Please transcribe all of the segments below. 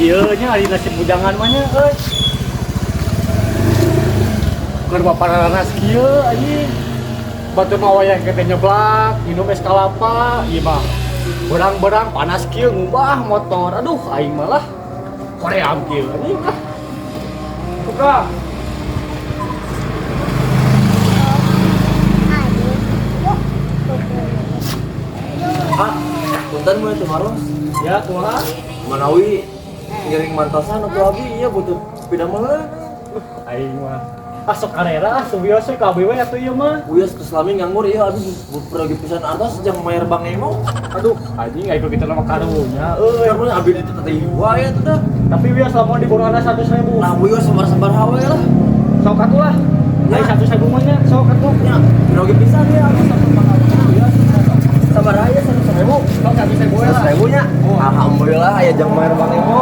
Kieu nya ari nasib bujangan mah nya euy. Keur baparanas kieu anjing. Batur mah wayah teh nyeblak, minum es kalapa, ieu mah berang-berang panas kieu ngubah motor. Aduh, aing malah koream kieu anjing ah. Buka. Ah, punten mun teu maros. Ya, kumaha? Manawi ngiring mantosan atuh abi ieu butuh pidamelan. Aing mah. Ah sok karera ah subios we ka abi we atuh ieu mah. Wios keselami nganggur ieu abi pergi pisan artos jang mayar bank emo. Aduh, anjing aing kitu mah karunya euy. Karunya abi diteteh wae atuh dah. Tapi wios lamun diburuanna 100.000. Nah, wios sabar-sabar we lah. Sok atuh lah. Ya. Ai 100.000 mah nya sok atuh. Nya, pergi pisan ya abi Wios sabar aja 100.000. sok 100.000 we lah. 100.000 nya. Oh. Alhamdulillah aya jang mayar bank emo.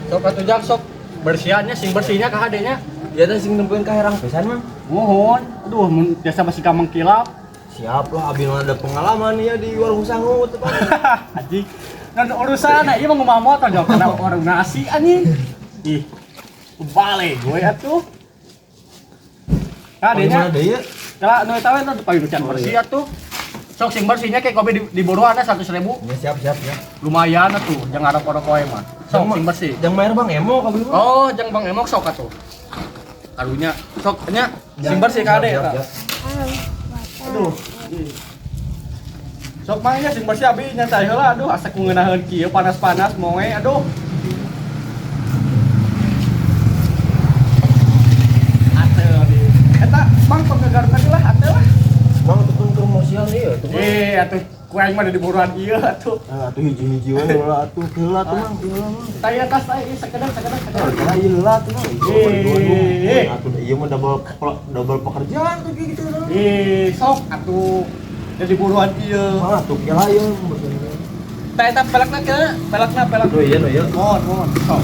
Sok atuh jak sok bersihannya sing bersihnya ka hade nya. Ya teh sing nempuin ka herang pisan mah. Muhun. Aduh, mun biasa masih ka mengkilap. Siap lah abi mah ada pengalaman ya di warung sangu teh Pak. Anjing. Dan urusan ieu mah ngomah motor jauh kana warung nasi anjing. Ih. Balik gue atuh. Ka Mana adenya. deui ya? Kala nu eta we teh payucan bersih atuh. Sok sing bersihnya kayak kopi di buruanna 100.000. Ya siap siap ya. Lumayan atuh, jangan ngarok-rokok wae mah. Sok sing bersih. Jang mayar bang emo kabeh mah. Oh, jang Bang Emok sok atuh. Karunya sok nya sing bersih ka ade eta. Aduh. Sok mah nya sing bersih abi nyantai heula aduh asa ku ngeunaheun kieu panas-panas moe aduh. Ate di. Eta Bang penggegarukan lah ate lah. Mang tuh kan promosian ieu tuh. Eh atuh ku aing mah di buruan ieu atuh. Ah atuh hiji-hiji we heula atuh heula tuh Mang, heula Mang. Taya tas taya ieu sakedang sakedang sakedang. Heula ieu heula tuh Mang. Eh. Atuh ieu mah double double pekerjaan tuh gitu. Eh sok atuh jadi buruan ieu. Mang atuh kira ieu. Tah eta pelekna ke, pelekna pelek. Tuh iya nu ieu. Mohon, mohon, sok.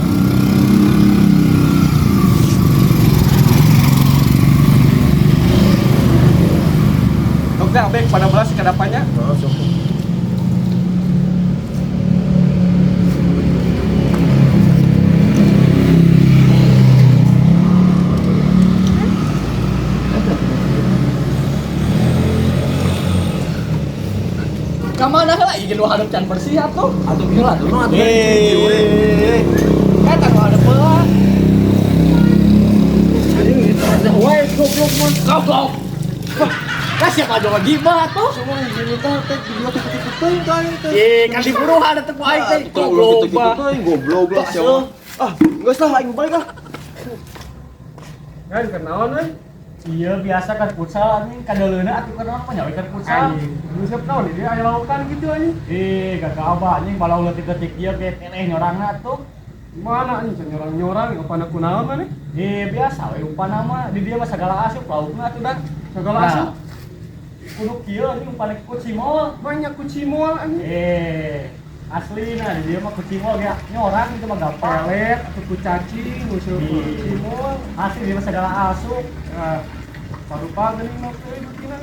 Oke, abek pada belas kadapannya. Heeh, sok. Kamana heula ieu nu hadeup can bersih atuh. Atuh heula atuh mah atuh. Eh. Eta nu hadeup heula. Wae goblok mah. Goblok. Lah siapa aja gibah atuh? Semua minta teh di kitu-kitu teuing ka aing teh. Eh, kan diburuhan atuh ku aing teh. Goblok Goblok gitu teuing goblok lah siapa. Ah, geus lah aing balik lah. Kan kenaon euy? Iya biasa kan futsal anjing kadeuleuna atuh kan urang mah nyawe kan futsal. Anjing. Nguseup naon ini aya lautan gitu anjing. Eh, gak abah anjing balau leutik-leutik ieu ge keneh nyorangna atuh. Mana anjing can nyorang-nyorang umpan kunaon maneh? Eh, biasa we umpan mah di dieu mah sagala asup laukna atuh dah. Sagala Nah, asup? Kudu kieu anjing umpan kucimol. Banyak kucimol anjing. Eh, asli nah di dieu mah kucimol ge nyorang itu mah gampang. Pelet atau ku cacing nguseup Ih. kucimol. Asli di mah sagala asup. Ah, parupa geuning mah euy bikinan.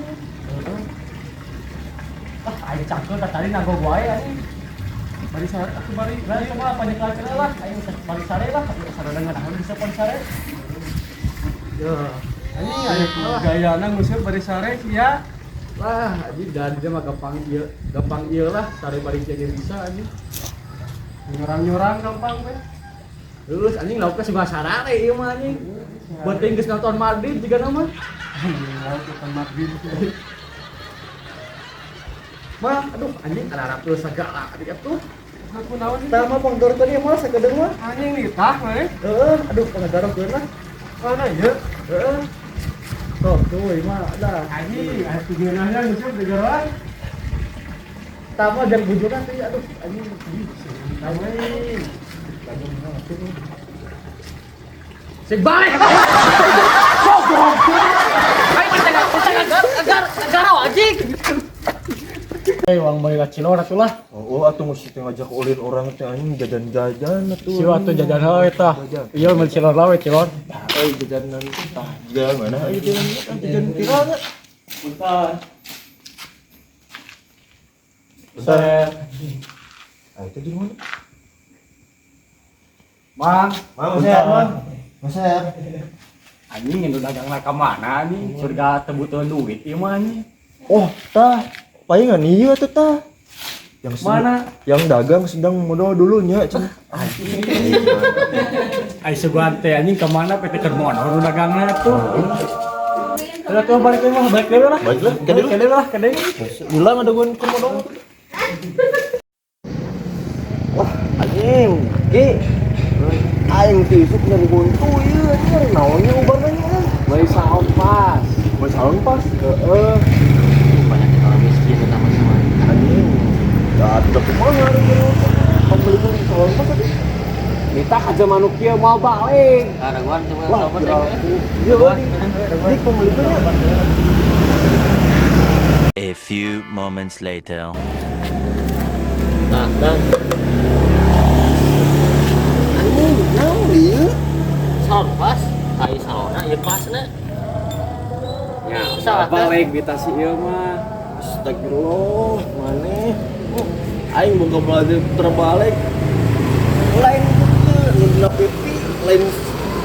Ah, aing cangkeul tah tadi nago wae anjing. Bari sare atuh bari. Lah ieu mah panyekel lah, aing bari sare lah, sadadang ngeunaheun bisa pon sare. Ya. Anjing aya ku gayana nguseup bari sare sia. Wah, anjing dan dia mah gampang ieu lah, sare bari kieu ge bisa anjing. Nyorang-nyorang gampang we. Terus anjing lauknya si sarare ieu mah anjing. Beuting geus nonton Madrid juga nama. Anjing lauk nonton Madrid. Mah, aduh anjing ararap tuh sagala adik atuh. Aku naon sih? Tah mah pangdorkeun ieu mah sakedeung mah. Anjing nitah maneh. Heeh, aduh pangdorkeun lah. Mana ieu? Heeh. Tuh, tuh ieu mah ada. Anjing, aya tujuanna nguseup degeran. Tah mah jang bujuran teh aduh anjing. Anjing. Sing balik. Goblok. Ayo agar agar agar anjing. Eh, uang beli cilor atuh lah. Oh, atuh mesti teh ngajak ulin orang teh anjing jajan-jajan atuh. Si atuh jajan heula eta. Jajan. Iya meuli cilor lah we cilor. Tah, euy jajanan tah jajan mana euy jajan jajan viral nya. Punten. Bentar. Ah, itu di mana? Mang, Mang, sehat, Mang. Mas sehat. Anjing nu dagang ka mana anjing? Surga teu butuh duit ieu mah anjing. Oh, tah. Palingan iya tuh tah. Yang Mana? Yang dagang sedang modal dulunya, cenah. Ai sugan teh anjing ka mana PT keur modal nu dagangna tuh. Udah tuh balik deui mah, balik deui lah. Balik lah, ke Balik deui lah, ke deui. Bilang ada gue ke modal. Wah, anjing. Ki. Aing ti isuk nyari buntu ieu anjing naonnya ubarna nya. Beli saon pas. Beli salon pas. Heeh. Banyak orang miskin sama semua. Anjing. Ya tidak kumaha pembeli salon pas tadi. Kita aja manuk kieu mau balik. Ada gua cuma Wah, sama kira aku. Iya, Bang. Dik pembeli nya. A few moments later. Nah, dan Anjing, naon ieu? salon pas, ai salona ieu pas na. Ya, Salah, balik di tas ieu mah. Astagfirullah, maneh. Oh, aing boga belajar terbalik. Lain kieu, nu dina pipi, lain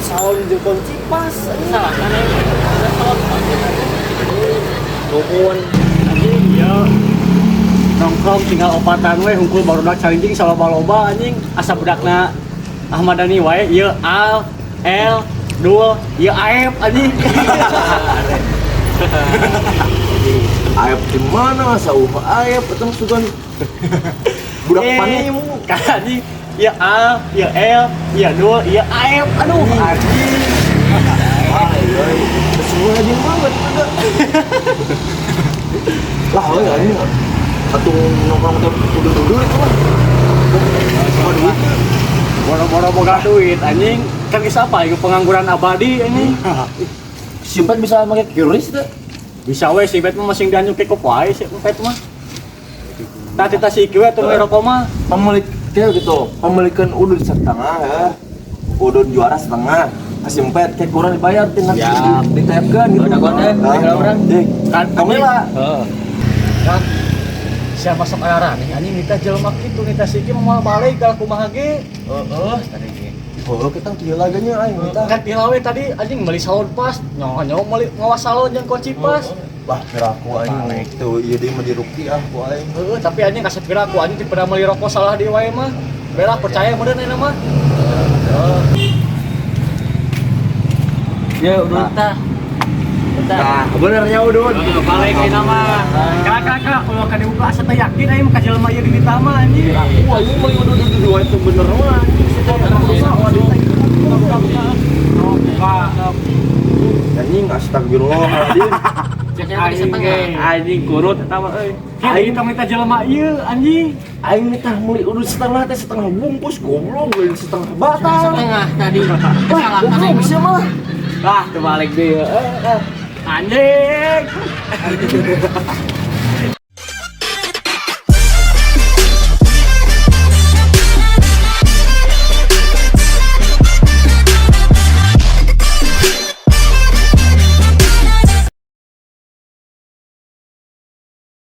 salon jeung kunci pas. Anjing. Salah kan ada salon pas. Nuhun. Anjing ieu nongkrong tinggal opatan we hungkul barudak calinting saloba-loba anjing asa budakna Ahmad Dhani wae ieu Al L Dul ieu Aep anjing. Aep di mana? Sauh aep eta sugan. Budak Eh, panimu. Kan anjing ieu Al, ieu L, ieu Dul, ieu Aep. Aduh anjing. Wah, iya. Semua anjing banget ada. Lah, euy anjing. Atuh nongkrong teh kudu duit mah. Sama duit. Boro-boro boga duit anjing. Kan geus apa ieu pengangguran abadi anjing. Simpan bisa make QRIS teh. Bisa we si Bet mah masing dianjuk ke wae si Bet mah. Tah tita si iki we atuh rokok mah. Pemilik kayak gitu, pemilikan udud setengah ya. Udud juara setengah. Kasih empat kayak kurang dibayar tinggal Siap. ditayapkan gitu. Udah, gua teh, Nah, orang. Dik, Kan kamela. Heeh. Kan siapa masuk arah nih anjing nita jelema kitu nita si iki mah moal balik gal kumaha ge. Heeh, tadi ge. Oh, kita tieu laganya aing kita. Kan tilawe tadi anjing meuli salon pas, nyawa nyawa meuli ngawas salon jeung kunci pas. Wah, kira aku aing tuh ieu deui mah diruki ah ku aing. Heeh, tapi anjing kasep kira aku anjing pernah meuli rokok salah di wae mah. Belah percaya meureun ayeuna mah. Ya udah tah. Nah, benernya udud. Balik ayeuna mah. Kak kak kak kalau ka dibuka asa teh yakin aing ka jelema ieu di ditah mah anjing. Wah, ini mah udud udud wae teu bener mah. Anjing astagfirullahaladzim. Ceknya tadi setengah. Anjing kurut eta mah euy. Aing tong minta jelema ieu anjing. Aing nitah meuli udud setengah teh setengah bungkus goblok lain setengah batang. Setengah tadi. Wah, Salah kan goblok bisa mah. Lah, terbalik deui. Anjing.